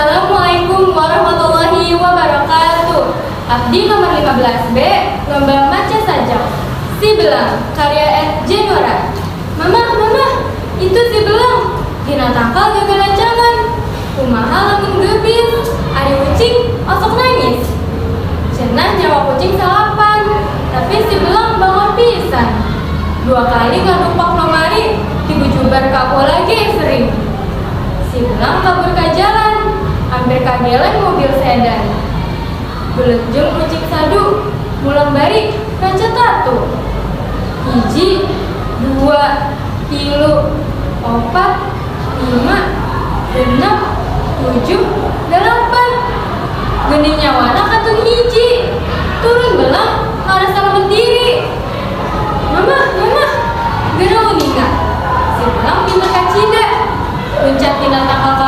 Assalamualaikum warahmatullahi wabarakatuh. Abdi nomor 15B, lomba maca sajak. Si Belang, karya Ed Jenora. Mama, mama, itu si Belang. Dina tangkal gagalancangan. Kumaha lamun gebis, ari ucing osok nangis. Cenah nyawa kucing salapan, tapi si Belang bangor pisan. Dua kali ngadupak lomari, dibujubar ka lagi sering. Si Belang kabur ke jalan, hampir kageleng mobil sedan. Belut jeung ucing sadu, mulang bari kaca tatu. Hiji, dua, tilu, opat, lima, genep, tujuh, delapan. Geuning nyawana katun hiji. Turun Belang, ngarasa lamun diri. Mama, mama, geura uninga. Si Belang pinter kacida. Luncat tina tangkal.